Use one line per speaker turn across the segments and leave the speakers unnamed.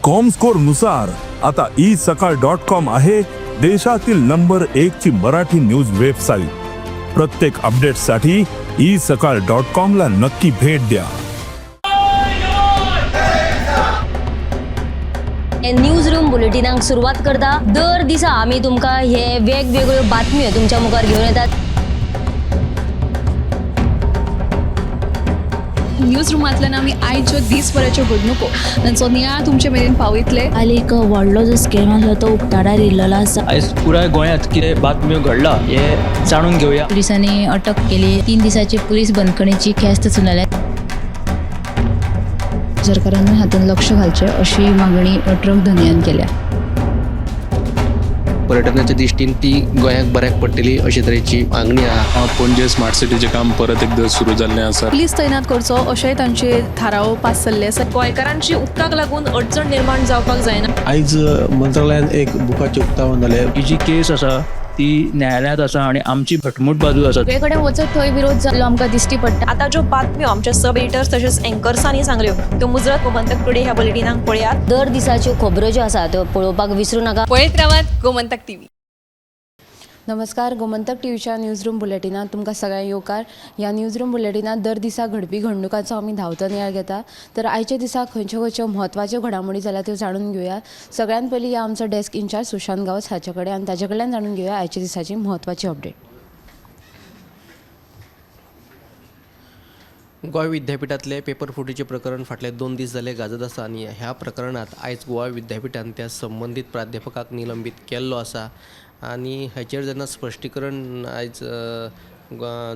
Comscore नुसार आता E सकाळ डॉट कॉम आहे देशातील नंबर एक ची मराठी न्यूज वेबसाईट. प्रत्येक अपडेटसाठी ई सकाळ डॉट कॉम ला नक्की भेट द्या.
न्यूज रूम बुलेटिनाक सुरवात करता. दर दिसा आमी तुमकां हे वेगवेगळ्यो बातम्यो तुमच्या मुखार घेवन येतात.
न्यूज रुमांतल्यान आमी आयच्यो दीसभराच्यो घडणुको तांचो नियाळ तुमचे मेरेन पावयतले.
काल एक व्हडलो जो स्कॅम आसलो तो उक्ताडार येयल्लो आसा.
आयज पुराय गोंयांत कितें बातम्यो घडला हें जाणून घेवया.
पोलिसांनी अटक केली. 3 दिसाची पोलीस बंदखणीची ख्यास्त सुनावल्या.
सरकारान हातूंत लक्ष घालचें अशी मागणी ट्रक धनयान केल्या.
पर्यटनाच्या दृश्टीन ती गोंयाक बऱ्याक पडटली अशे तरेची मागणी आहा.
पणजे स्मार्ट सिटीचें काम परत एकदां सुरू जाल्लें आसा.
पुलीस तैनात करचो अशेंय तांचे थाराव पास जाल्ले आसा.
गोंयकारांची उदकाक लागून अडचण निर्माण जावपाक जायना.
आयज मंत्रालयान एक बुकाचें उक्तावण जालें.
ही जी केस आसा ती न्यायालयांत आसा आनी आमची घटमूट बाजू आसा.
सगळे कडेन वचत थंय विरोध जाल्लो आमकां दिश्टी पडटा.
आतां ज्यो बातम्यो आमच्या सब एडिटर्स तशेंच एंकर्सांनी सांगल्यो त्यो मुजरत गोमंतक टुडे ह्या बुलेटिनाक पळयात.
दर दिसाच्यो खबरो ज्यो आसा त्यो पळोवपाक विसरूं नाका.
पळयत रावात गोमंतक टीव्ही.
नमस्कार, गोमंतक टीव्हीच्या न्यूज रूम बुलेटिनात तुमकां सगळ्यांक येवकार. ह्या न्यूज रूम बुलेटिनात दर दिसा घडपी घडणुकांचो आमी धांवतो नियाळ घेता. तर आयच्या दिसा खंयच्यो खंयच्यो म्हत्वाच्यो घडामोडी जाल्या त्यो जाणून घेवया. सगळ्यात पयलीं ह्या आमचो डेस्क इन्चार्ज सुशांत गांवस हाचे कडेन आनी ताचे कडल्यान जाणून घेवया आयच्या दिसाची म्हत्वाची अपडेट.
गोंय विद्यापिठांतले पेपर फुटीचें प्रकरण फाटले 2 दीस जाले गाजत आसा आनी ह्या प्रकरणांत आयज गोवा विद्यापिठान त्या संबंदीत प्राध्यापकाक निलंबीत केल्लो आसा. आनी हाचेर जेन्ना स्पश्टीकरण आयज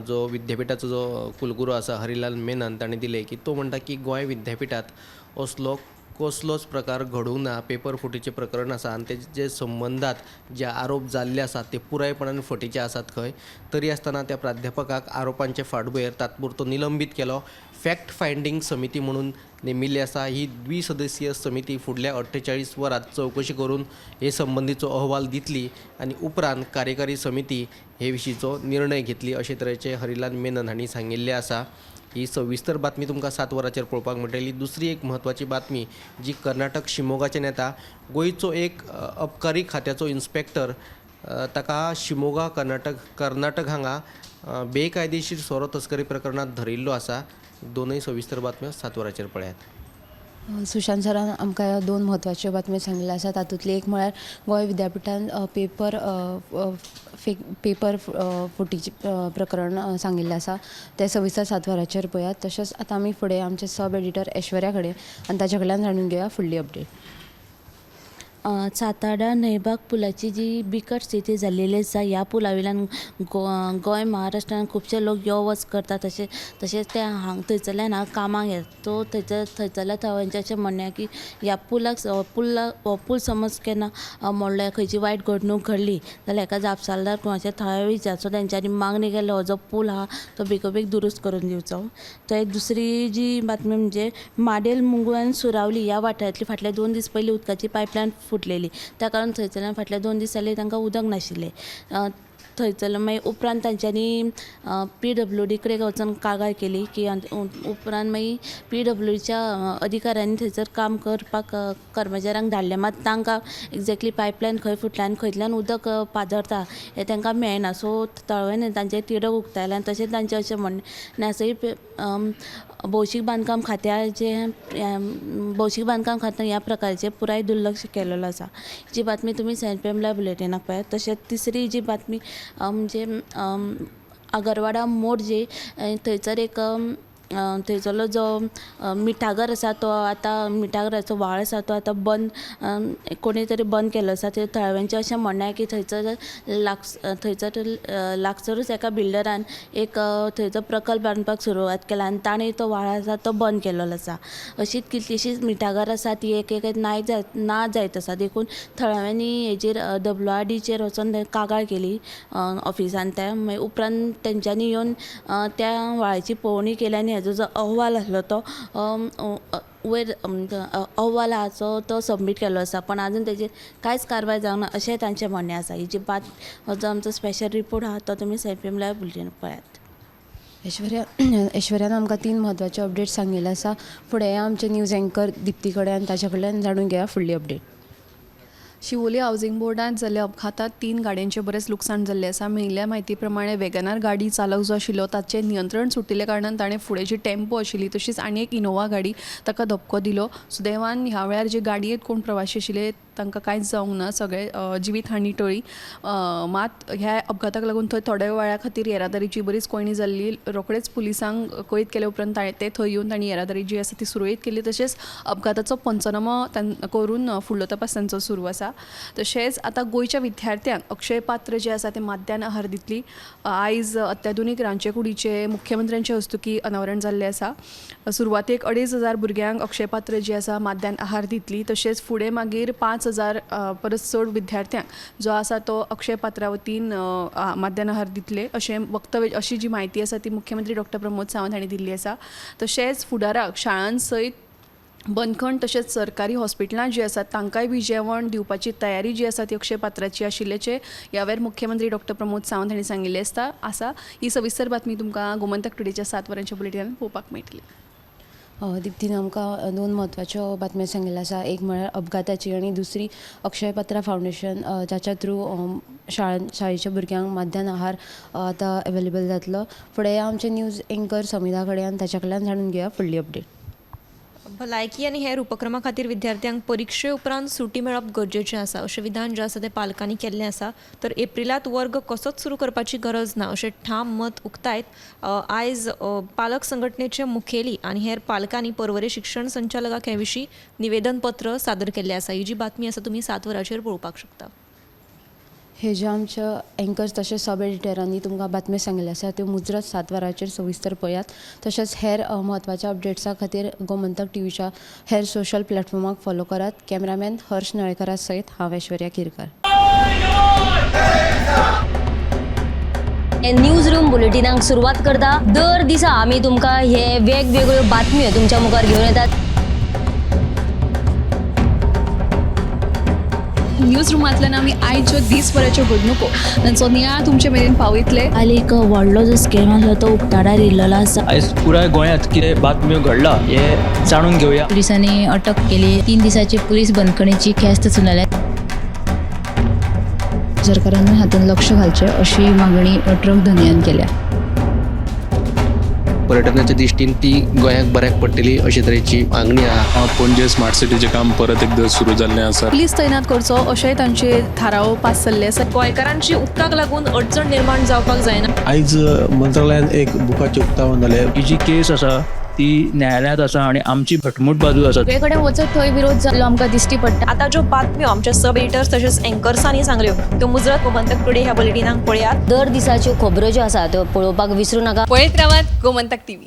जो विद्यापिठाचो जो कुलगुरू आसा हरिलाल मेनन ताणें दिलें की तो म्हणटा की गोंय विद्यापिठांत असलो कसलोच प्रकार घडूंक ना. पेपर फुटीचें प्रकरण आसा आनी तेजे संबंदात जे आरोप जाल्ले आसात ते पुरायपणान फटीचे आसात खंय. तरी आसतना त्या प्राध्यापकाक आरोपांचे फाटभुंयेर तात्पुरतो निलंबीत केलो. फॅक्ट फायंडींग समिती म्हणून नेमिल्ली आसा. ही द्विसदस्यीय समिती फुडल्या 48 वरांत चवकशी करून हे संबंदीचो अहवाल दितली आनी उपरांत कार्यकारी समिती हे विशींचो निर्णय घेतली अशे तरेचे हरिलाल मेनन हांणी सांगिल्लें आसा. ही सविस्तर बातमी तुमकां 7 वरांचेर पळोवपाक मेळटली. दुसरी एक म्हत्वाची बातमी जी कर्नाटक शिमोगाच्यान येता. गोंयचो एक अबकारी खात्याचो इन्स्पेक्टर ताका शिमोगा कर्नाटक हांगा बेकायदेशीर सोरो तस्करी प्रकरणांत धरिल्लो आसा. दोनूय सविस्तर बातम्यो 7 वरांचेर पळयात.
सुशांत सरान आमकां 2 म्हत्वाच्यो बातम्यो सांगिल्ल्यो आसा. तातूंतली एक म्हळ्यार गोंय विद्यापिठान पेपर फुटीचें प्रकरण सांगिल्लें आसा. तें सविस्तर 7 वरांचेर पळयात. तशेंच आतां आमी फुडें आमचे सब एडिटर ऐश्वर्या कडेन आनी ताच्या कडल्यान जाणून घेवया फुडली अपडेट.
सातारा न्हंयबाग पुलाची जी बिकट स्थिती जाल्लेली आसा, ह्या पुला वयल्यान गोंय महाराष्ट्रान खुबशे लोक यो वच करतात. तशेंच ते हांग थंयसरल्यान हांगा कामाक येता. तो थंयसरल्या थळाव्यांचें अशें म्हणणें की ह्या पुलाक हो पूल समज केन्ना मोडलो, खंयची वायट घडणूक घडली जाल्यार हेका जापसालदार कोणाचे थळावे विचारचो. तेंच्यांनी मागणी केल्लो हो जो पूल आहा तो बेगोबेग दुरुस्त करून दिवचो. थंय दुसरी जी बातमी म्हणजे माडेल मुंगू आनी सुरावली ह्या वाठारांतली फाटले 2 दीस पयलीं उदकाची पायपलायन फुटलेली. त्या कारण थंयसरल्यान फाटले 2 दीस जाले तांकां उदक नाशिल्लें. थंयसरल्यान मागीर उपरांत तांच्यांनी PWD कडेन वचून कागाळ केली की उपरांत मागीर PWDच्या अधिकाऱ्यांनी थंयसर काम करपाक कर्मचाऱ्यांक धाडलें. मात तांकां एग्जॅक्टली पायपलायन खंय फुटल्या आनी खंयतल्यान उदक पाजरता हें तांकां मेळना. सो थळाव्यांनी तांचेर तिडक उक्तायल्या आनी तशेंच तांचें अशें म्हणणें आसा की भौशीक बांदकाम खात्याचें भौशीक बांदकाम खात्यान ह्या प्रकारचें पुराय दुर्लक्ष केलेलो आसा. जी बातमी तुमी 7 PM live बुलेटिनाक पळयात. तशेंच तिसरी जी बातमी म्हणजे आगरवाडा मोरजे थंयसर एक थंयसरलो जो मिठागर आसा तो आतां मिठागराचो व्हाळ आसा तो आतां बंद कोणी तरी बंद केल्लो आसा. ते थळाव्यांचें अशें म्हणणें की थंयसर थंयसर लागसरूच एका बिल्डरान एक थंयचो प्रकल्प बांदपाक सुरवात केला आनी ताणें तो व्हाळ आसा तो बंद केल्लो आसा. अशीच कितलीशींच मिठागर आसा ती एक एक ना जायत आसा. देखून थळाव्यांनी हेजेर WRDचेर वचोन कागाळ केली ऑफिसान त्या. मागीर उपरांत तेंच्यांनी येवन त्या व्हाळाची पळोवणी केली आनी हेजो जो अहवाल आसलो तो वयर अहवाल आसा तो सबमीट केल्लो आसा. पण आजून तेजेर कांयच कारवाय जावंक ना अशें तांचें म्हणणें आसा. ही जी बात जो आमचो स्पेशल रिपोर्ट आहा तो तुमी 7 PM live bulletin पळयात.
ऐश्वर्या, ऐश्वर्यान आमकां तीन म्हत्वाचे अपडेट सांगिल्ले आसा. फुडें आमचे न्यूज एंकर दिप्ती कडेन आनी ताच्या कडल्यान जाणून घेया फुडली अपडेट.
शिवोली हावसिंग बोर्डांत जाल्ल्या अपघातांत 3 गाडयांचें बरेंच लुकसाण जाल्लें आसा. मेळिल्ल्या म्हायती प्रमाणे वेगनार गाडी चालक जो आशिल्लो ताचें नियंत्रण सुटिल्ल्या कारणान ताणें फुडें जी टेम्पो आशिल्ली तशीच आनी एक इनोवा गाडी ताका धपको दिलो. सुदैवान ह्या वेळार जे गाडयेंत कोण प्रवाशी आशिल्ले तांकां कांयच जावंक ना, सगळे जिवीत हानी टळ्ळी. मात ह्या अपघाताक लागून थंय थोड्या वेळा खातीर येरादारीची बरीच कोंयडी जाल्ली. रोखडेच पुलिसांक कळीत केले उपरांत ते थंय येवन तांणी येरादारी जी आसा ती सुरळीत केली. तशेंच अपघाताचो पंचनामो करून फुडलो तपास तांचो सुरू आसा. तशेंच आतां गोंयच्या विद्यार्थ्यांक अक्षय पात्र जें आसा तें माध्यान आहार दितली. आयज अत्याधुनीक रांदचेकुडीचें मुख्यमंत्र्यांच्या हस्तुकीं अनावरण जाल्लें आसा. सुरवातेक 2500 भुरग्यांक अक्षय पात्र जें आसा माध्यान आहार दितली. तशेंच फुडें मागीर 5000 परस चड विद्यार्थ्यांक जो आसा तो अक्षय पात्रा वतीन माध्यान आहार दितले अशें वक्तव्य, अशी जी म्हायती आसा ती मुख्यमंत्री डॉक्टर प्रमोद सावंत हांणी दिल्ली आसा. तशेंच फुडाराक शाळां सयत बंदखण तशेंच सरकारी हॉस्पिटलां जीं आसात तांकांय बी जेवण दिवपाची तयारी जी आसा ती अक्षय पात्राची आशिल्ल्याचें ह्या वेळार मुख्यमंत्री डॉक्टर प्रमोद सावंत हांणी सांगिल्लें आसा. ही सविस्तर बातमी तुमकां गोमंतक टुडेच्या 7 वरांच्या बुलेटिनान पळोवपाक मेळटली.
दिप्तीन आमकां 2 म्हत्वाच्यो बातम्यो सांगिल्ल्यो आसा. एक म्हळ्यार अपघाताची आनी दुसरी अक्षय पात्रा फावंडेशन जाच्या थ्रू शाळेच्या भुरग्यांक माध्यान आहार आतां अवेलेबल जातलो. फुडें आमचे न्यूज एंकर समिधा कडेन आनी ताच्या कडल्यान जाणून घेवया फुडली अपडेट.
भलायकी आनी हेर उपक्रमा खातीर विद्यार्थ्यांक परिक्षे उपरांत सुटी मेळप गरजेचें आसा अशें विधान जें आसा तें पालकांनी केल्लें आसा. तर एप्रिलांत वर्ग कसोच सुरू करपाची गरज ना अशें ठाम मत उक्तायत आयज पालक संघटनेचे मुखेली आनी हेर पालकांनी पर्वरे शिक्षण संचालकाक हे विशीं निवेदन पत्र सादर केल्लें आसा. ही जी बातमी आसा तुमी 7 वरांचेर पळोवपाक शकता.
हे जे आमच्या एंकर्स तशेंच सब एडिटरांनी तुमकां बातम्यो सांगिल्ल्यो आसा त्यो मुजरत 7 वरांचेर सविस्तर पळयात. तशेंच हेर म्हत्वाच्या अपडेट्सा खातीर गोमंतक टीव्हीच्या हेर सोशल प्लॅटफॉर्माक फॉलो करात. कॅमेरामॅन हर्ष नळेकरा सयत हांव ऐश्वर्या खिरकर.
हे न्यूज रूम बुलेटिनाक सुरवात करता. दर दिसा आमी तुमकां हे वेगवेगळ्यो बातम्यो तुमच्या मुखार घेवन येतात.
न्यूज रुमांतल्यान आमी आयच्यो दीसभराच्यो घडणुको तांचो नियाळ तुमचे मेरेन पावयतले.
काल एक व्हडलो जो स्कॅम आसलो तो उक्ताडार येयल्लो आसा.
आयज पुराय गोंयांत कितें बातम्यो घडला हें जाणून घेवया.
पुलिसांनी अटक केली. 3 दिसाची पुलीस बंदखणीची ख्यास्त सुनायल्या.
सरकारान हातूंत लक्ष घालचें अशी मागणी ट्रक धनयान केल्या.
पर्यटनाच्या दृश्टीन ती गोंयाक बऱ्याक पडटली अशे तरेची मागणी आहा.
पणजे स्मार्ट सिटीचें काम परत एकदां सुरू जाल्लें आसा.
पुलीस तैनात करचो अशेंय तांचे थाराव पास जाल्ले आसा.
गोंयकारांची उदकाक लागून अडचण निर्माण जावपाक जायना.
आयज मंत्रालयान एक बुकाचें उक्तावण जालें.
ही जी केस आसा ती न्यायालयांत आसा आनी आमची घटमूट बाजू आसा.
सगळे कडेन वचत थंय विरोध जाल्लो आमकां दिश्टी पडटा.
आतां ज्यो बातम्यो आमच्या सब एडिटर्स तशेंच एंकर्सांनी सांगल्यो त्यो मुजरत गोमंतक टुडे ह्या बुलेटिनाक पळयात.
दर दिसाच्यो खबरो ज्यो आसा त्यो पळोवपाक विसरू नाका.
पळयत रावात गोमंतक टीव्ही.